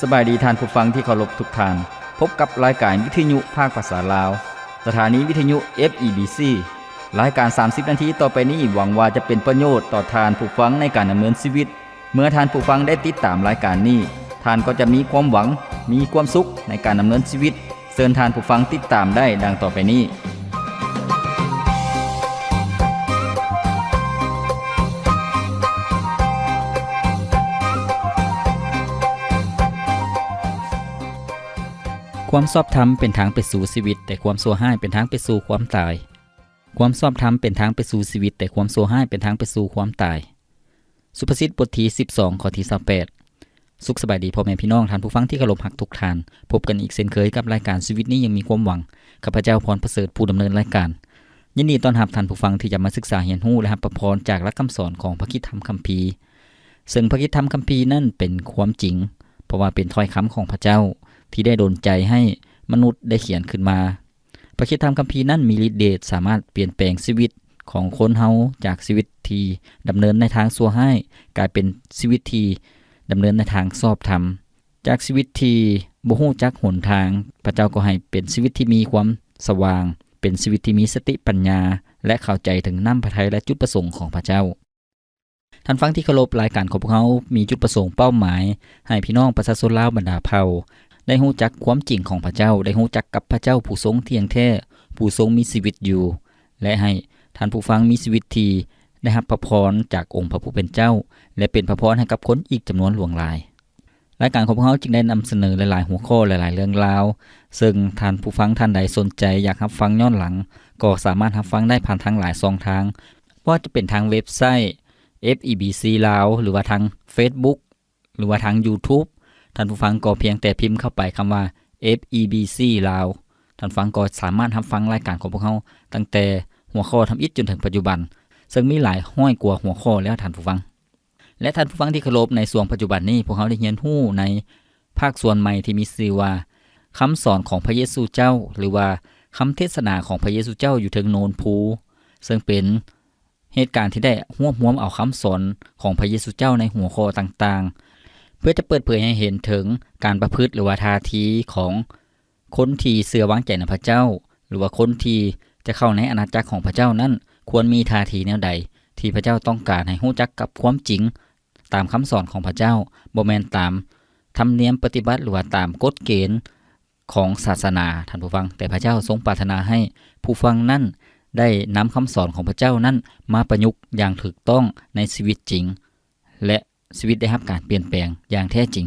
ສະບາຍດີທ່ານຜູ້ຟັງທີ່ເຄົາລົບທຸກທ່ານ. ພົບກັບລາຍການວິທະຍຸພາກພາສາລາວ, ສະຖານີວິທະຍຸ ເອຟ ອີ ບີ ຊີ. ລາຍການສາມສິບນາທີຕໍ່ໄປນີ້ ຫວັງວ່າຈະເປັນປະໂຫຍດຕໍ່ທ່ານຜູ້ຟັງໃນການດຳເນີນຊີວິດ. ເມື່ອທ່ານຜູ້ຟັງໄດ້ຕິດຕາມລາຍການນີ້, ທ່ານກໍຈະມີຄວາມຫວັງ, ມີຄວາມສຸກໃນການດຳເນີນຊີວິດ. ເຊີນທ່ານຜູ້ຟັງຕິດຕາມໄດ້ດັ່ງຕໍ່ໄປນີ້. ຄວາມຊອບທຳເປັນທາງໄປສູ່ຊີວິດ, ແຕ່ຄວາມຊົ່ວຮ້າຍເປັນທາງໄປສູ່ຄວາມຕາຍ. ຄວາມຊອບທຳເປັນທາງໄປສູ່ຊີວິດ, ແຕ່ຄວາມຊົ່ວຮ້າຍເປັນທາງໄປສູ່ຄວາມຕາຍ. ສຸພາສິດບົດທີສິບສອງ ຂໍ້ທີຊາວແປດ. ສຸກສະບາຍດີພໍ່ແມ່ພີ່ນ້ອງ, ທ່ານຜູ້ຟັງທີ່ເຄົາລົບຮັກທຸກທ່ານ. ພົບກັນອີກເຊັ່ນເຄີຍກັບລາຍການຊີວິດນີ້ຍັງມີຄວາມຫວັງ. ຂ້າພະເຈົ້າ ພອນປະເສີດ ຜູ້ດຳເນີນລາຍການ. ຍິນດີຕ້ອນຮັບທ່ານຜູ້ຟັງທີ່ຈະມາສຶກສາຮຽນຮູ້ ແລະ ຮັບພະພອນຈາກຫຼັກຄຳສອນຂອງພະຄຣິດທຳຄຳພີ, ເຊິ່ງພະຄຣິດທຳຄຳພີນັ້ນເປັນຄວາມຈິງ, ເພາະວ່າເປັນຖ້ອຍຄຳຂອງພະເຈົ້າທີ່ໄດ້ດົນໃຈໃຫ້ມະນຸດໄດ້ຂຽນຂຶ້ນມາ. ພະຄຣິດທຳຄຳພີນັ້ນມີລິດເດດ ສາມາດປ່ຽນແປງຊີວິດຂອງຄົນເຮົາ ຈາກຊີວິດທີ່ດຳເນີນໃນທາງຊົ່ວຮ້າຍ ກາຍເປັນຊີວິດທີ່ດຳເນີນໃນທາງຊອບທຳ, ຈາກຊີວິດທີ່ບໍ່ຮູ້ຈັກຫົນທາງ, ພະເຈົ້າກໍໃຫ້ເປັນຊີວິດທີ່ມີຄວາມສະຫວ່າງ, ເປັນຊີວິດທີ່ມີສະຕິປັນຍາ ແລະ ເຂົ້າໃຈເຖິງນ້ຳພະໄທ ແລະ ຈຸດປະສົງຂອງພະເຈົ້າ. ທ່ານຟັງທີ່ເຄົາລົບ, ລາຍການຂອງພວກເຮົາມີຈຸດປະສົງເປົ້າໝາຍໃຫ້ພີ່ນ້ອງປະຊາຊົນລາວບັນດາເຜົ່າ ໄດ້ຮູ້ຈັກຄວາມຈິງຂອງພະເຈົ້າ, ໄດ້ຮູ້ຈັກກັບພະເຈົ້າຜູ້ຊົງທ່ຽງແທ້, ຜູ້ຊົງມີຊີວິດຢູ່ ແລະ ໃຫ້ທ່ານຜູ້ຟັງມີຊີວິດທີ່ໄດ້ຮັບພະພອນຈາກອົງພະຜູ້ເປັນເຈົ້າ ແລະ ເປັນພະພອນໃຫ້ກັບຄົນອີກຈຳນວນຫຼວງຫຼາຍ. ລາຍການຂອງພວກເຮົາຈຶ່ງໄດ້ນຳສະເໜີຫຼາຍໆຫົວຂໍ້, ຫຼາຍໆເລື່ອງລາວ, ເຊິ່ງທ່ານຜູ້ຟັງທ່ານໃດສົນໃຈຢາກຮັບຟັງຍ້ອນຫຼັງ, ກໍສາມາດຮັບຟັງໄດ້ຜ່ານທາງຫຼາຍຊ່ອງທາງ, ບໍ່ວ່າຈະເປັນທາງເວັບໄຊ ເອຟ ອີ ບີ ຊີ ລາວ ຫຼືວ່າທາງເຟສບຸກ ຫຼືວ່າທາງຢູທູບ, ທ່ານຜູ້ຟັງກໍພຽງແຕ່ພິມເຂົ້າໄປຄຳວ່າ ເອຟ ອີ ບີ ຊີ ລາວ, ທ່ານຟັງກໍສາມາດຮັບຟັງລາຍການຂອງພວກເຮົາຕັ້ງແຕ່ຫົວຂໍ້ທຳອິດຈົນເຖິງປັດຈຸບັນ, ເຊິ່ງມີຫຼາຍຮ້ອຍກວ່າຫົວຂໍ້ແລ້ວທ່ານຜູ້ຟັງ. ແລະ ທ່ານຜູ້ຟັງທີ່ເຄົາລົບ, ໃນຊ່ວງປັດຈຸບັນນີ້ ພວກເຮົາໄດ້ຮຽນຮູ້ໃນພາກສ່ວນໃໝ່ທີ່ມີຊື່ວ່າ ຄຳສອນຂອງພະເຢຊູເຈົ້າ ຫຼືວ່າ ຄຳເທດສະໜາຂອງພະເຢຊູເຈົ້າຢູ່ເທິງໂນນພູ, ເຊິ່ງເປັນ ເຫດການທີ່ໄດ້ຮວບຮວມເອົາຄຳສອນຂອງພະເຢຊູເຈົ້າໃນຫົວຂໍ້ຕ່າງໆ ເພື່ອຈະເປີດເຜີຍໃຫ້ເຫັນເຖິງການປະພຶດ ຫຼືວ່າທ່າທີຂອງຄົນທີ່ເຊື່ອວາງໃຈໃນພະເຈົ້າ ຫຼືວ່າຄົນທີ່ຈະເຂົ້າໃນອານາຈັກຂອງພະເຈົ້ານັ້ນ ຄວນມີທ່າທີແນວໃດ ທີ່ພະເຈົ້າຕ້ອງການໃຫ້ຮູ້ຈັກກັບຄວາມຈິງຕາມຄຳສອນຂອງພະເຈົ້າ, ບໍ່ແມ່ນຕາມທຳນຽມປະຕິບັດ ຫຼືວ່າຕາມກົດເກນ ຂອງສາສະໜາ, ທ່ານຜູ້ຟັງ, ແຕ່ພະເຈົ້າຊົງປາດຖະໜາໃຫ້ຜູ້ຟັງນັ້ນໄດ້ນຳຄຳສອນຂອງພະເຈົ້ານັ້ນມາປະຍຸກຢ່າງຖືກຕ້ອງໃນຊີວິດຈິງ ແລະ ຊີວິດໄດ້ຮັບການປ່ຽນແປງຢ່າງແທ້ຈິງ.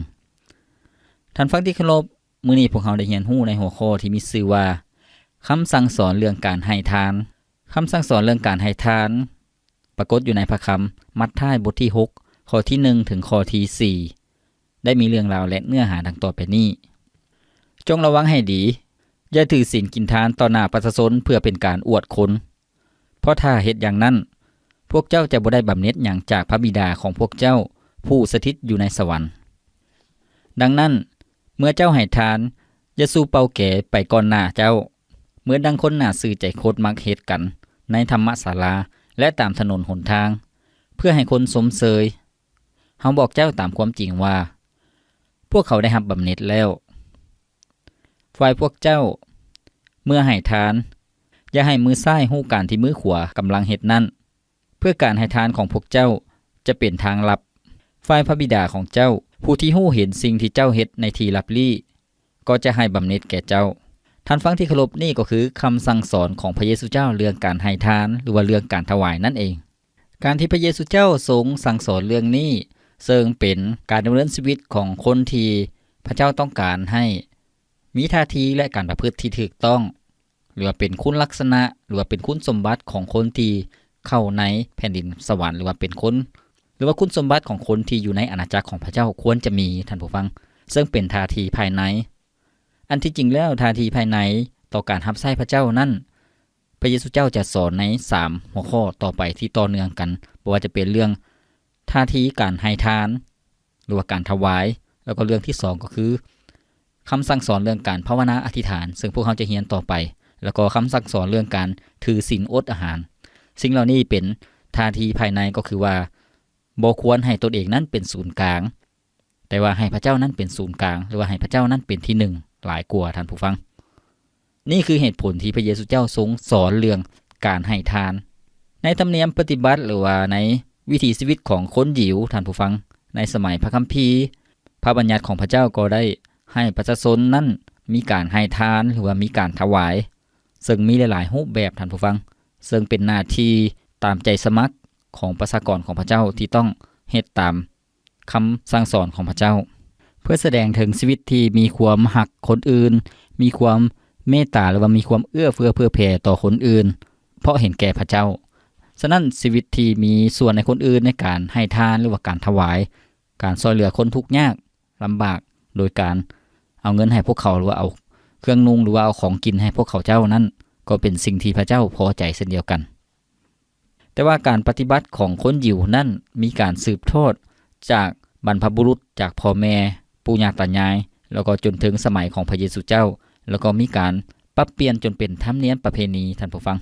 ທ່ານຟັງທີ່ເຄົາລົບ, ມື້ນີ້ພວກເຮົາໄດ້ຮຽນຮູ້ໃນຫົວຂໍ້ທີ່ມີຊື່ວ່າ ຄຳສັ່ງສອນເລື່ອງການໃຫ້ທານ. ຄຳສັ່ງສອນເລື່ອງການໃຫ້ທານ ປາກົດຢູ່ໃນພະຄຳມັດທາຍບົດທີຫົກ ຂໍ້ທີໜຶ່ງ ເຖິງຂໍ້ທີສີ່ ໄດ້ມີເລື່ອງລາວ ແລະ ເນື້ອຫາດັ່ງຕໍ່ໄປນີ້. ຈົ່ງລະວັງໃຫ້ດີ, ຢ່າຖືສິນກິນທານຕໍ່ໜ້າປະຊາຊົນເພື່ອເປັນການອວດຄົນ, ເພາະຖ້າເຮັດຢ່າງນັ້ນ, ພວກເຈົ້າຈະບໍ່ໄດ້ບຳເໜັດຫຍັງຈາກພະບິດາຂອງພວກເຈົ້າຜູ້ສະຖິດຢູ່ໃນສະຫວັນ. ດັ່ງນັ້ນ, ເມື່ອເຈົ້າໃຫ້ທານ, ຢ່າສູ່ເປົ່າແກໄປກ່ອນໜ້າເຈົ້າ, ເໝືອນດັ່ງຄົນໜ້າຊື່ໃຈໂຄດມັກເຮັດກັນໃນທຳມະສາລາ ແລະ ຕາມຖະໜົນຫົນທາງ, ເພື່ອໃຫ້ຄົນຊົມເຊີຍ. ເຮົາບອກເຈົ້າຕາມຄວາມຈິງວ່າ, ພວກເຂົາໄດ້ຮັບບຳເໜັດແລ້ວ. ຝ່າຍພວກເຈົ້າ, ເມື່ອໃຫ້ທານ, ຢ່າໃຫ້ມືຊ້າຍຮູ້ການທີ່ມືຂວາກຳລັງເຮັດນັ້ນ, ເພື່ອການໃຫ້ທານຂອງພວກເຈົ້າຈະເປັນທາງລັບ. ຝ່າຍພະບິດາຂອງເຈົ້າ, ຜູ້ທີ່ຮູ້ເຫັນສິ່ງທີ່ເຈົ້າເຮັດໃນທີ່ລັບລີ້, ກໍຈະໃຫ້ບຳເໜັດແກ່ເຈົ້າ. ທ່ານຟັງທີ່ເຄົາລົບ, ນີ້ກໍຄືຄຳສັ່ງສອນຂອງພະເຢຊູເຈົ້າເລື່ອງການໃຫ້ທານ ຫຼືວ່າເລື່ອງການຖວາຍນັ້ນເອງ. ການທີ່ພະເຢຊູເຈົ້າຊົງສັ່ງສອນເລື່ອງນີ້, ເຊິ່ງເປັນການດຳເນີນຊີວິດຂອງຄົນທີ່ພະເຈົ້າຕ້ອງການໃຫ້ມີທ່າທີ ແລະ ການປະພຶດທີ່ຖືກຕ້ອງ, ຫຼືວ່າເປັນຄຸນລັກສະນະ, ຫຼືວ່າເປັນຄຸນສົມບັດຂອງຄົນທີ່ເຂົ້າໃນແຜ່ນດິນສະຫວັນ, ຫຼືວ່າເປັນຄົນ, ຫຼືວ່າຄຸນສົມບັດຂອງຄົນທີ່ຢູ່ໃນອານາຈັກຂອງພະເຈົ້າຄວນຈະມີ, ທ່ານຜູ້ຟັງ, ເຊິ່ງເປັນທ່າທີພາຍໃນ. ອັນທີ່ຈິງແລ້ວ, ທ່າທີພາຍໃນຕໍ່ການຮັບໃຊ້ພະເຈົ້ານັ້ນ, ພະເຢຊູເຈົ້າຈະສອນໃນສາມຫົວຂໍ້ຕໍ່ໄປທີ່ຕໍ່ເນື່ອງກັນ, ບໍ່ວ່າຈະເປັນເລື່ອງທ່າທີການໃຫ້ທານ ຫຼືວ່າການຖວາຍ, ແລ້ວກໍເລື່ອງທີສອງກໍຄື ຄຳສັ່ງສອນເລື່ອງການພາວະນາອະທິຖານ, ເຊິ່ງພວກເຮົາຈະຮຽນຕໍ່ໄປ, ແລ້ວກໍຄຳສັ່ງສອນເລື່ອງການຖືສິນອົດອາຫານ. ສິ່ງເຫຼົ່ານີ້ເປັນທ່າທີພາຍໃນ, ກໍຄືວ່າບໍ່ຄວນໃຫ້ຕົນເອງນັ້ນເປັນສູນກາງ. ແຕ່ວ່າໃຫ້ພະເຈົ້ານັ້ນເປັນສູນກາງ ຫຼືວ່າໃຫ້ພະເຈົ້ານັ້ນເປັນທີໜຶ່ງຫຼາຍກວ່າ, ທ່ານຜູ້ຟັງ. ນີ້ຄືເຫດຜົນທີ່ພະເຢຊູເຈົ້າຊົງສອນເລື່ອງການໃຫ້ທານ. ໃນທຳນຽມປະຕິບັດ ຫຼືວ່າໃນວິຖີຊີວິດຂອງຄົນຢິວ, ທ່ານຜູ້ຟັງ, ໃນສະໄໝພະຄຳພີ, ພະບັນຍັດຂອງພະເຈົ້າກໍໄດ້ໃຫ້ປະຊາຊົນນັ້ນມີການໃຫ້ທານ ຫຼືວ່າມີການຖວາຍ, ເຊິ່ງມີຫຼາຍໆຮູບແບບ, ທ່ານຜູ້ຟັງ, ເຊິ່ງເປັນໜ້າທີ່ຕາມໃຈສະໝັກຂອງປະຊາກອນຂອງພະເຈົ້າທີ່ຕ້ອງເຮັດຕາມ ຄຳສັ່ງສອນຂອງພະເຈົ້າ ເພື່ອສະແດງເຖິງຊີວິດທີ່ມີຄວາມຮັກຄົນອື່ນ, ມີຄວາມເມດຕາ ຫຼືວ່າມີຄວາມເອື້ອເຟື້ອເຜື່ອແຜ່ຕໍ່ຄົນອື່ນ ເພາະເຫັນແກ່ພະເຈົ້າ. ສະນັ້ນ, ຊີວິດທີ່ມີສ່ວນໃຫ້ຄົນອື່ນໃນການໃຫ້ທານ ຫຼືວ່າການຖວາຍ, ການຊ່ວຍເຫຼືອຄົນທຸກຍາກລຳບາກ ໂດຍການເອົາເງິນໃຫ້ພວກເຂົາ ຫຼືວ່າເອົາເຄື່ອງນຸ່ງ ຫຼືວ່າເອົາຂອງກິນໃຫ້ພວກເຂົາເຈົ້ານັ້ນ ກໍເປັນສິ່ງທີ່ພະເຈົ້າພໍໃຈເຊັ່ນດຽວກັນ. ແຕ່ວ່າການປະຕິບັດຂອງຄົນຢິວນັ້ນມີການສືບທອດຈາກບັນພະບຸລຸດ, ຈາກພໍ່ແມ່, ປູ່ຍ່າຕາຍາຍ, ແລ້ວກໍຈົນເຖິງສະໄໝຂອງພະເຢຊູເຈົ້າ, ແລ້ວກໍມີການປັບປ່ຽນຈົນເປັນທຳນຽມປະເພນີ, ທ່ານຜູ້ຟັງ.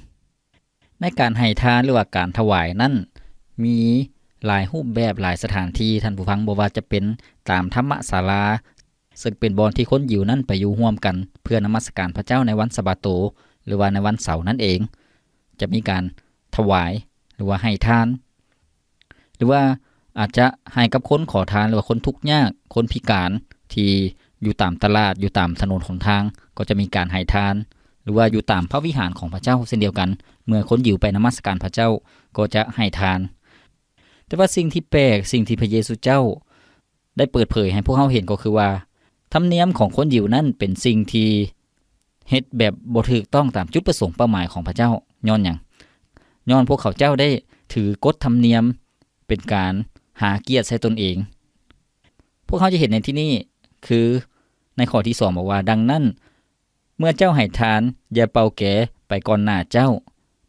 ໃນການໃຫ້ທານ ຫຼືວ່າການຖວາຍນັ້ນ ມີຫຼາຍຮູບແບບ, ຫຼາຍສະຖານທີ່, ທ່ານຜູ້ຟັງ, ບໍ່ວ່າຈະເປັນຕາມທຳມະສາລາ, ເຊິ່ງເປັນບ່ອນທີ່ຄົນຢິວນັ້ນໄປຢູ່ຮ່ວມກັນ ເພື່ອນະມັດສະການພະເຈົ້າໃນວັນສະບາໂຕ ຫຼືວ່າໃນວັນເສົານັ້ນເອງ, ຈະມີການຖວາຍ ຫຼືວ່າໃຫ້ທານ ຫຼືວ່າອາດຈະໃຫ້ກັບຄົນຂໍທານ ຫຼືວ່າຄົນທຸກຍາກ, ຄົນພິການທີ່ຢູ່ຕາມຕະຫຼາດ, ຢູ່ຕາມຖະໜົນຫົນທາງ, ກໍຈະມີການໃຫ້ທານ, ຫຼືວ່າຢູ່ຕາມພະວິຫານຂອງພະເຈົ້າເຊັ່ນດຽວກັນ, ເມື່ອຄົນຢິວໄປນະມັດສະການພະເຈົ້າ ກໍຈະໃຫ້ທານ. ແຕ່ວ່າສິ່ງທີ່ແປກ, ສິ່ງທີ່ພະເຢຊູເຈົ້າ ໄດ້ເປີດເຜີຍໃຫ້ພວກເຮົາເຫັນກໍຄືວ່າ ທຳນຽມຂອງຄົນຢິວນັ້ນເປັນສິ່ງທີ່ເຮັດແບບບໍ່ຖືກຕ້ອງຕາມຈຸດປະສົງເປົ້າໝາຍຂອງພະເຈົ້າ. ຍ້ອນຫຍັງ? ຍ້ອນພວກເຂົາເຈົ້າໄດ້ຖືກົດທຳນຽມເປັນການຫາກຽດໃສ່ຕົນເອງ. ພວກເຮົາຈະເຫັນໃນທີ່ນີ້ ຄືໃນຂໍ້ທີສອງ ບອກວ່າ, ດັ່ງນັ້ນ ເມື່ອເຈົ້າໃຫ້ທານ, ຢ່າເປົ່າແກໄປກ່ອນໜ້າເຈົ້າ,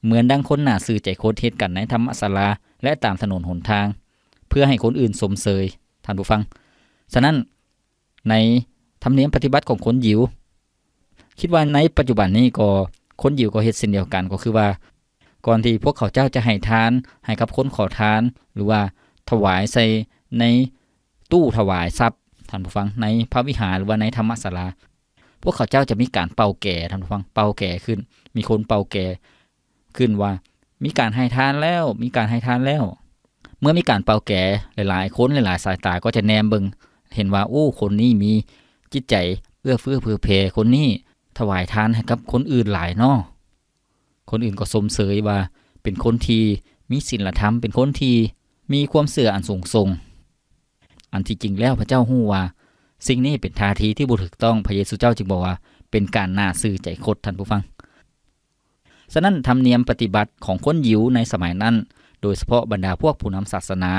ເໝືອນດັ່ງຄົນໜ້າຊື່ໃຈຄົດເຮັດກັນໃນທຳມະສາລາ ແລະ ຕາມຖະໜົນຫົນທາງ, ເພື່ອໃຫ້ຄົນອື່ນຊົມເຊີຍ, ທ່ານຜູ້ຟັງ. ສະນັ້ນ, ໃນທຳນຽມປະຕິບັດຂອງຄົນຢິວ, ຄິດວ່າໃນປັດຈຸບັນນີ້ກໍ ຄົນຢິວກໍເຮັດເຊັ່ນດຽວກັນ, ກໍຄືວ່າ ກ່ອນທີ່ພວກເຂົາເຈົ້າຈະໃຫ້ທານໃຫ້ກັບຄົນຂໍທານ ຫຼືວ່າຖວາຍໃສ່ໃນຕູ້ຖວາຍຊັບ, ທ່ານຜູ້ຟັງ, ໃນພະວິຫານ ຫຼືວ່າໃນທຳມະສາລາ, ພວກເຂົາເຈົ້າຈະມີການເປົ່າແກ, ທ່ານຜູ້ຟັງ, ເປົ່າແກຂຶ້ນ, ມີຄົນເປົ່າແກຂຶ້ນວ່າ ມີການໃຫ້ທານແລ້ວ, ມີການໃຫ້ທານແລ້ວ. ເມື່ອມີການເປົ່າແກ, ຫຼາຍໆຄົນ, ຫຼາຍໆສາຍຕາກໍຈະແນມເບິ່ງ, ເຫັນວ່າ, ໂອ້, ຄົນນີ້ມີຈິດໃຈເອື້ອເຟື້ອເຜື່ອແຜ່, ຄົນນີ້ຖວາຍທານໃຫ້ກັບຄົນອື່ນຫຼາຍເນາະ. ຄົນອື່ນກໍຊົມເຊີຍວ່າເປັນຄົນທີ່ມີສິນລະທຳ, ເປັນຄົນທີ່ມີຄວາມເຊື່ອອັນສູງສົ່ງ. ອັນທີ່ຈິງແລ້ວພະເຈົ້າຮູ້ວ່າສິ່ງນີ້ເປັນທ່າທີທີ່ບໍ່ຖືກຕ້ອງ, ພະເຢຊູເຈົ້າຈຶ່ງບອກວ່າເປັນການໜ້າຊື່ໃຈຄົດ, ທ່ານຜູ້ຟັງ. ສະນັ້ນ, ທຳນຽມປະຕິບັດຂອງຄົນຢິວໃນສະໄໝນັ້ນ, ໂດຍສະເພາະບັນດາພວກຜູ້ນຳສາສະໜາ,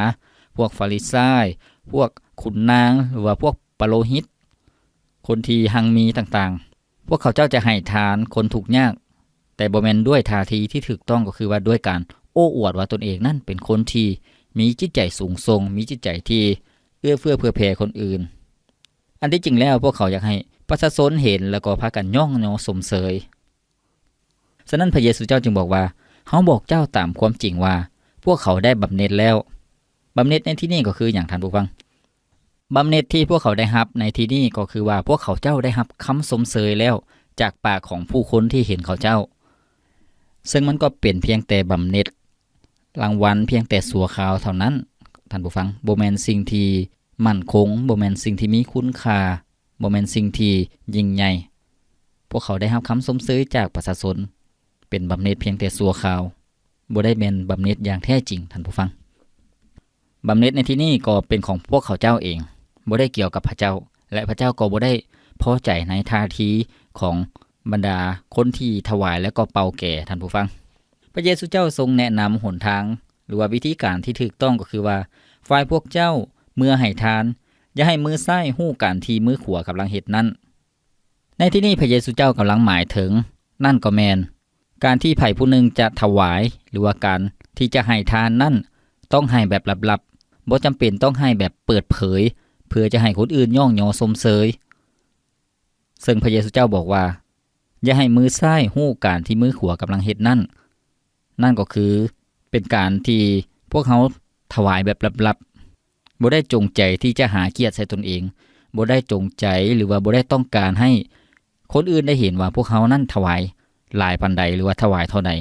ພວກຟາຣິຊາຍ, ພວກຂຸນນາງ, ຫຼືວ່າພວກປະໂລຫິດ, ຄົນທີ່ຮັ່ງມີຕ່າງໆ, ພວກເຂົາເຈົ້າຈະໃຫ້ທານຄົນທຸກຍາກ, ແຕ່ບໍ່ແມ່ນດ້ວຍທ່າທີທີ່ຖືກຕ້ອງ, ກໍຄືວ່າດ້ວຍການໂອ້ອວດວ່າຕົນເອງນັ້ນເປັນຄົນທີ່ມີຈິດໃຈສູງສົ່ງ, ມີຈິດໃຈທີ່ເອື້ອເຟື້ອເຜື່ອແຜ່ຄົນອື່ນ. ອັນທີ່ຈິງແລ້ວ, ພວກເຂົາຢາກໃຫ້ປະຊາຊົນເຫັນ ແລ້ວກໍພາກັນຍ້ອງຍໍຊົມເຊີຍ. ສະນັ້ນ, ພະເຢຊູເຈົ້າຈຶ່ງບອກວ່າ, ເຮົາບອກເຈົ້າຕາມຄວາມຈິງວ່າ ພວກເຂົາໄດ້ບຳເໜັດແລ້ວ. ບຳເໜັດໃນທີ່ນີ້ກໍຄືຫຍັງ, ທ່ານຜູ້ຟັງ? ບຳເໜັດທີ່ພວກເຂົາໄດ້ຮັບໃນທີ່ນີ້ກໍຄືວ່າ ພວກເຂົາເຈົ້າໄດ້ຮັບຄຳຊົມເຊີຍແລ້ວຈາກປາກຂອງຜູ້ຄົນທີ່ເຫັນເຂົາເຈົ້າ, ເຊິ່ງມັນກໍເປັນພຽງແຕ່ບຳເໜັດ, ລາງວັນພຽງແຕ່ຊົ່ວຄາວເທົ່ານັ້ນ, ທ່ານຜູ້ຟັງ, ບໍ່ແມ່ນສິ່ງທີ່ໝັ້ນຄົງ, ບໍ່ແມ່ນສິ່ງທີ່ມີຄຸນຄ່າ, ບໍ່ແມ່ນສິ່ງທີ່ຍິ່ງໃຫຍ່. ພວກເຂົາໄດ້ຮັບຄຳຊົມເຊີຍຈາກປະຊາຊົນ, ເປັນບຳເໜັດພຽງແຕ່ຊົ່ວຄາວ, ບໍ່ໄດ້ແມ່ນບຳເໜັດຢ່າງແທ້ຈິງ, ທ່ານຜູ້ຟັງ. ບຳເໜັດໃນທີ່ນີ້ກໍເປັນຂອງພວກເຂົາເຈົ້າເອງ, ບໍ່ໄດ້ກ່ຽວກັບພະເຈົ້າ, ແລະ ພະເຈົ້າກໍບໍ່ໄດ້ພໍໃຈໃນທ່າທີຂອງບັນດາຄົນທີ່ຖວາຍ ແລະ ກໍເປົ່າແກ, ທ່ານຜູ້ຟັງ. ພະເຢຊູເຈົ້າຊົງແນະນຳຫົນທາງ ຫຼືວ່າວິທີການທີ່ຖືກຕ້ອງ, ກໍຄືວ່າ, ຝ່າຍພວກເຈົ້າເມື່ອໃຫ້ທານ, ຢ່າໃຫ້ມືຊ້າຍຮູ້ການທີ່ມືຂວາກຳລັງເຮັດນັ້ນ. ໃນທີ່ນີ້ພະເຢຊູເຈົ້າກຳລັງໝາຍເຖິງນັ້ນກໍແມ່ນ ການທີ່ໃຜຜູ້ໜຶ່ງຈະຖວາຍ ຫຼືວ່າການທີ່ຈະໃຫ້ທານນັ້ນ ຕ້ອງໃຫ້ແບບລັບໆ, ບໍ່ຈຳເປັນຕ້ອງໃຫ້ແບບເປີດເຜີຍ ເພື່ອຈະໃຫ້ຄົນອື່ນຍ້ອງຍໍຊົມເຊີຍ. ເຊິ່ງພະເຢຊູເຈົ້າບອກວ່າ, ຢ່າໃຫ້ມືຊ້າຍຮູ້ການທີ່ມືຂວາກຳລັງເຮັດນັ້ນ. ນັ້ນກໍຄືເປັນການທີ່ພວກເຮົາຖວາຍແບບລັບ ບໍ່ໄດ້ຈົງໃຈທີ່ຈະຫາກຽດໃສ່ຕົນເອງ, ບໍ່ໄດ້ຈົງໃຈ ຫຼືວ່າບໍ່ໄດ້ຕ້ອງການໃຫ້ຄົນອື່ນໄດ້ເຫັນວ່າພວກເຮົານັ້ນຖວາຍຫຼາຍປານໃດ ຫຼືວ່າຖວາຍເທົ່າໃດ.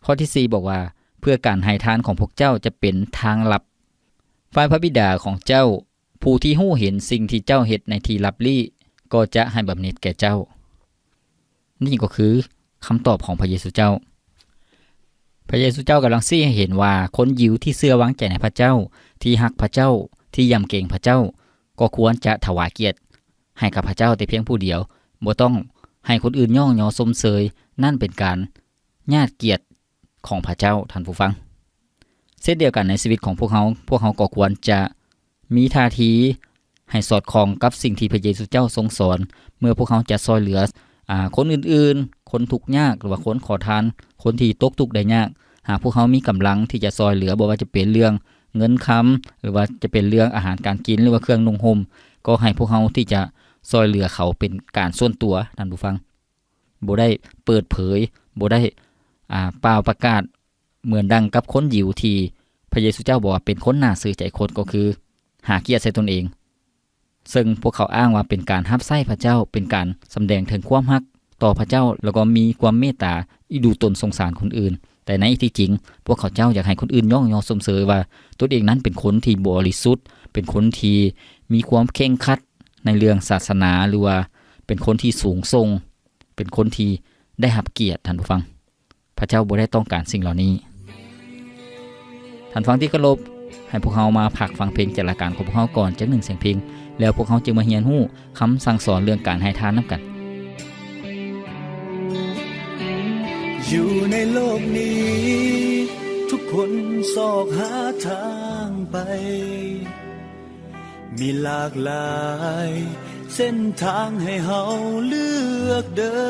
ຂໍ້ທີສີ່ບອກວ່າ, ເພື່ອການໃຫ້ທານຂອງພວກເຈົ້າຈະເປັນທາງລັບ, ຝ່າຍພະບິດາຂອງເຈົ້າ ຜູ້ທີ່ຮູ້ເຫັນສິ່ງທີ່ເຈົ້າເຮັດໃນທີ່ລັບລີ້ ກໍຈະໃຫ້ບຳເໜັດແກ່ເຈົ້າ. ນີ້ກໍຄືຄຳຕອບຂອງພະເຢຊູເຈົ້າ. ພະເຢຊູເຈົ້າກຳລັງຊີ້ໃຫ້ເຫັນວ່າ ຄົນຢິວທີ່ເຊື່ອວາງໃຈໃນພະເຈົ້າ, ທີ່ຮັກພະເຈົ້າ, ທີ່ຢຳເກງພະເຈົ້າ, ກໍຄວນຈະຖວາຍກຽດໃຫ້ກັບພະເຈົ້າແຕ່ພຽງຜູ້ດຽວ, ບໍ່ຕ້ອງໃຫ້ຄົນອື່ນຍ້ອງຍໍຊົມເຊີຍ. ນັ້ນເປັນການຍາດກຽດຂອງພະເຈົ້າ, ທ່ານຜູ້ຟັງ. ເຊັ່ນດຽວກັນໃນຊີວິດຂອງພວກເຮົາ, ພວກເຮົາກໍຄວນຈະ ມີທ່າທີໃຫ້ສອດຄ່ອງກັບສິ່ງທີ່ພະເຢຊູເຈົ້າຊົງສອນ ເມື່ອພວກເຮົາຈະຊ່ອຍເຫຼືອ ອາ ຄົນອື່ນໆ, ຄົນທຸກຍາກ ຫຼືວ່າຄົນຂໍທານ, ຄົນທີ່ຕົກທຸກໄດ້ຍາກ. ຫາກພວກເຮົາມີກຳລັງທີ່ຈະຊ່ອຍເຫຼືອ, ບໍ່ວ່າຈະເປັນເລື່ອງເງິນຄຳ ຫຼືວ່າຈະເປັນເລື່ອງອາຫານການກິນ ຫຼືວ່າເຄື່ອງນຸ່ງຫົ່ມ, ກໍໃຫ້ພວກເຮົາທີ່ຈະຊ່ອຍເຫຼືອເຂົາເປັນການສ່ວນຕົວ, ທ່ານຜູ້ຟັງ. ບໍ່ໄດ້ເປີດເຜີຍ, ບໍ່ໄດ້ ອາ ປ່າວປະກາດ ເໝືອນດັ່ງກັບຄົນຢິວທີ່ພະເຢຊູເຈົ້າບອກວ່າເປັນຄົນໜ້າເຊື່ອໃຈຄົນ, ກໍຄືຫາກຽດໃສ່ຕົນເອງ, ເຊິ່ງພວກເຂົາອ້າງວ່າເປັນການຮັບໃຊ້ພະເຈົ້າ, ເປັນການສຳແດງເຖິງຄວາມຮັກຕໍ່ພະເຈົ້າ, ແລ້ວກໍມີຄວາມເມດຕາ, ອີ່ດູຕົນສົງສານຄົນອື່ນ. ແຕ່ໃນທີ່ຈິງ, ພວກເຂົາເຈົ້າຢາກໃຫ້ຄົນອື່ນຍ້ອງຍໍຊົມເຊີຍວ່າຕົນເອງນັ້ນເປັນຄົນທີ່ບໍລິສຸດ, ເປັນຄົນທີ່ມີຄວາມເຄັ່ງຄັດໃນເລື່ອງສາສະໜາ, ຫຼືວ່າເປັນຄົນທີ່ສູງສົ່ງ, ເປັນຄົນທີ່ໄດ້ຮັບກຽດ, ທ່ານຜູ້ຟັງ. ພະເຈົ້າບໍ່ໄດ້ຕ້ອງການສິ່ງເຫຼົ່ານີ້. ທ່ານຟັງທີ່ເຄົາລົບ, ໃຫ້ພວກເຮົາມາພັກຟັງເພງຈາກລາຍການຂອງພວກເຮົາກ່ອນຈັກໜຶ່ງສຽງເພງ, ແລ້ວພວກເຮົາຈຶ່ງມາຮຽນຮູ້ຄຳສັ່ງສອນເລື່ອງການໃຫ້ທານນຳກັນ. ຢູ່ໃນໂລກນີ້ ທຸກຄົນຊອກຫາທາງໄປ ມີຫຼາກຫຼາຍເສັ້ນທາງໃຫ້ເຮົາເລືອກເດີ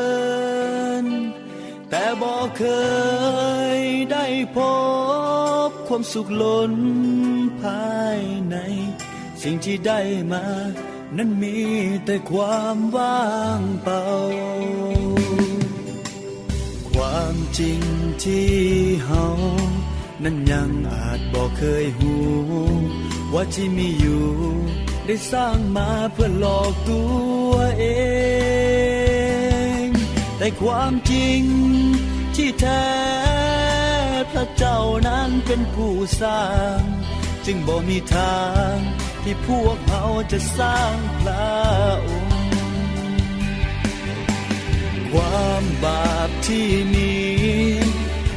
ນ, ແຕ່ບໍ່ເຄີຍໄດ້ພົບຄວາມສຸກລົ້ນພາຍໃນ. ສິ່ງທີ່ໄດ້ມານັ້ນມີແຕ່ຄວາມວ່າງເປົ່າ. ຄວາມຈິງທີ່ເຮົາ นั้นยังอาจบ่เคยฮู้ ว่าที่มีอยู่ได้สร้างมาเพื่อหลอกตัวเอง แต่ความจริงที่แท้ พระเจ้านั้นเป็นผู้สร้าง จึงบ่มีทางที่พวกเฮาจะสร้างพระองค์ ความบาปที่มี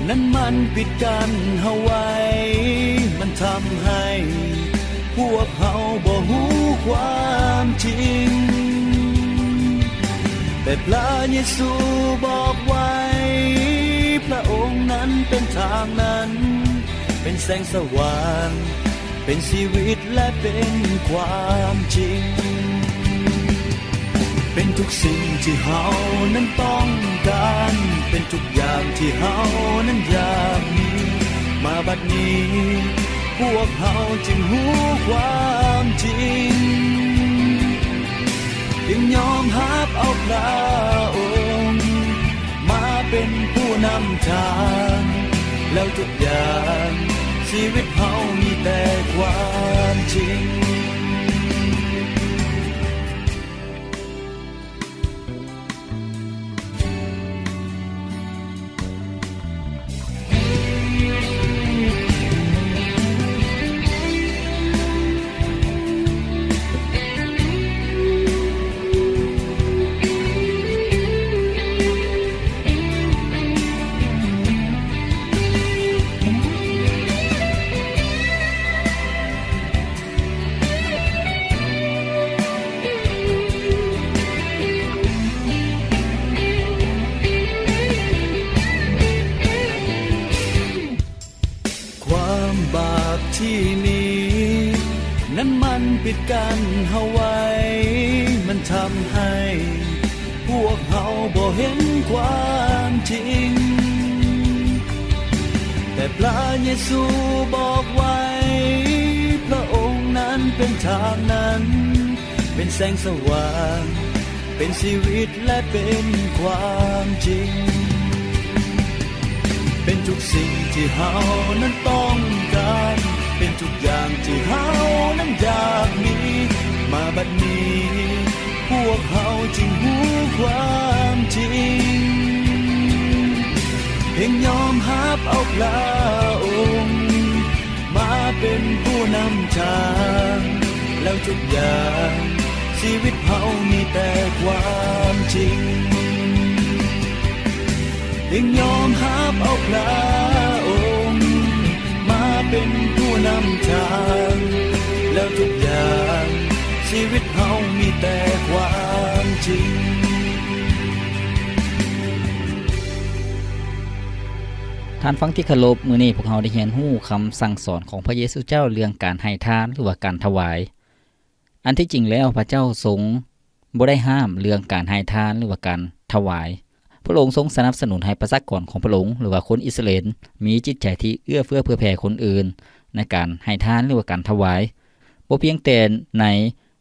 นั้นมันปิดกั้นเฮาไว้ มันทำให้พวกเฮาบ่ฮู้ความจริง แต่พระเยซูบอกไว้ พระองค์นั้นเป็นทางนั้น เป็นแสงสว่าง เป็นชีวิตและเป็นความจริง เป็นทุกสิ่งที่เฮานั้นต้องการ เป็นทุกอย่างที่เฮานั้นอยากมี มาบัดนี้ พวกเฮาจึงฮู้ความจริง จึงยอมรับเอาพระองค์ มาเป็นผู้นำทาง แล้วทุกอย่างชีวิตเฮามีแต่ความจริง ความบาปที่มี นั้นมันปิดกั้นเฮาไว้ มันทำให้พวกเฮาบ่เห็นความจริง แต่พระเยซูบอกไว้ พระองค์นั้นเป็นทางนั้น เป็นแสงสว่าง เป็นชีวิตและเป็นความจริง เป็นทุกสิ่งที่เฮานั้นต้องการ เป็นทุกอย่างที่เฮา ຄວາມຈິງ, ພຽງຍອມຮັບເອົາພຣະອົງມາເປັນຜູ້ນຳທາງ, ແລ້ວທຸກຢ່າງຊີວິດເຮົາມີແຕ່ຄວາມຈິງ. ພຽງຍອມຮັບເອົາພຣະອົງມາເປັນຜູ້ນຳທາງ, ແລ້ວທຸກຢ່າງຊີວິດເຮົາມີແຕ່ຄວາມຈິງ. ທ່ານຟັງທີ່ເຄົາລົບ, ມື້ນີ້ພວກເຮົາໄດ້ຮຽນຮູ້ຄຳສັ່ງສອນຂອງພະເຢຊູເຈົ້າເລື່ອງການໃຫ້ທານ ຫຼືວ່າການຖວາຍ. ອັນທີ່ຈິງແລ້ວ ພະເຈົ້າຊົງບໍ່ໄດ້ຫ້າມເລື່ອງການໃຫ້ທານ ຫຼືວ່າການຖວາຍ. ພະອົງຊົງສະໜັບສະໜູນໃຫ້ປະຊາກອນຂອງພະອົງ ຫຼືວ່າຄົນອິດສະເອນ ມີຈິດໃຈທີ່ເອື້ອເຟື້ອເຜື່ອແຜ່ຄົນອື່ນໃນການໃຫ້ທານ ຫຼືວ່າການຖວາຍ, ບໍ່ພຽງແຕ່ໃນ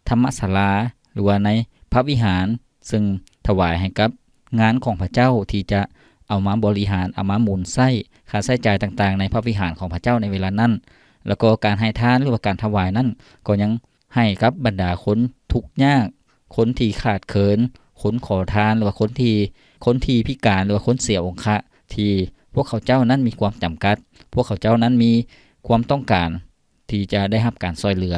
ທຳມະສາລາ ຫຼືວ່າໃນພະວິຫານ ເຊິ່ງຖວາຍໃຫ້ກັບງານຂອງພະເຈົ້າທີ່ຈະເອົາມາບໍລິຫານ, ເອົາມາໝູນໃຊ້, ຄ່າໃຊ້ຈ່າຍຕ່າງໆໃນພະວິຫານຂອງພະເຈົ້າໃນເວລານັ້ນ. ແລ້ວກໍການໃຫ້ທານ ຫຼືວ່າການຖວາຍນັ້ນ ກໍຍັງໃຫ້ກັບບັນດາຄົນທຸກຍາກ, ຄົນທີ່ຂາດເຂີນ, ຄົນຂໍທານ ຫຼືວ່າຄົນທີ່, ຄົນທີ່ພິການ ຫຼືວ່າຄົນເສຍອົງຄະ ທີ່ພວກເຂົາເຈົ້ານັ້ນມີຄວາມຈຳກັດ, ພວກເຂົາເຈົ້ານັ້ນມີຄວາມຕ້ອງການ ທີ່ຈະໄດ້ຮັບການຊ່ວຍເຫຼືອ.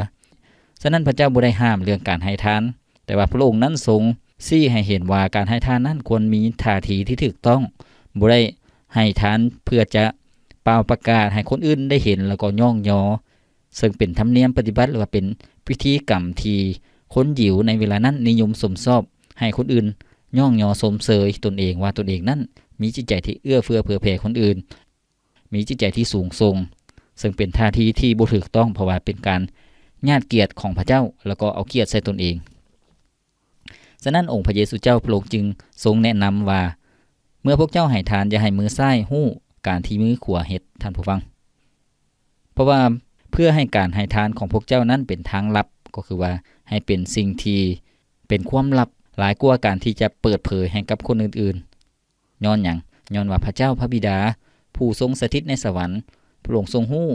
ສະນັ້ນ ພະເຈົ້າບໍ່ໄດ້ຫ້າມເລື່ອງການໃຫ້ທານ, ແຕ່ວ່າພະອົງນັ້ນຊົງຊີ້ໃຫ້ເຫັນວ່າການໃຫ້ທານນັ້ນຄວນມີທ່າທີທີ່ຖືກຕ້ອງ, ບໍ່ໄດ້ໃຫ້ທານເພື່ອຈະປ່າວປະກາດໃຫ້ຄົນອື່ນໄດ້ເຫັນ ແລ້ວກໍຍ້ອງຍໍ, ເຊິ່ງເປັນທຳນຽມປະຕິບັດ ຫຼືວ່າເປັນພິທີກຳທີ່ຄົນຢິວໃນເວລານັ້ນນິຍົມຊົມຊອບໃຫ້ຄົນອື່ນຍ້ອງຍໍຊົມເຊີຍຕົນເອງວ່າຕົນເອງນັ້ນມີຈິດໃຈທີ່ເອື້ອເຟື້ອເຜື່ອແຜ່ຄົນອື່ນ. ມີຈິດໃຈທີ່ສູງສົ່ງ, ເຊິ່ງເປັນທ່າທີທີ່ບໍ່ຖືກຕ້ອງ, ເພາະວ່າເປັນການຍາດກຽດຂອງພະເຈົ້າ ແລ້ວກໍເອົາກຽດໃສ່ຕົນເອງ. ສະນັ້ນ ອົງພະເຢຊູເຈົ້າພະອົງຈຶ່ງຊົງແນະນຳວ່າ, ເມື່ອພວກເຈົ້າໃຫ້ທານ, ຢ່າໃຫ້ມືຊ້າຍຮູ້ການທີ່ມືຂວາເຮັດ, ທ່ານຜູ້ຟັງ. ເພາະວ່າເພື່ອໃຫ້ການໃຫ້ທານຂອງພວກເຈົ້ານັ້ນເປັນທາງລັບ, ກໍຄືວ່າໃຫ້ເປັນສິ່ງທີ່ເປັນຄວາມລັບ ຫຼາຍກວ່າການທີ່ຈະເປີດເຜີຍໃຫ້ກັບຄົນອື່ນໆ. ຍ້ອນຫຍັງ? ຍ້ອນວ່າພະເຈົ້າພະບິດາ ຜູ້ຊົງສະຖິດໃນສະຫວັນ, ພະອົງຊົງຮູ້,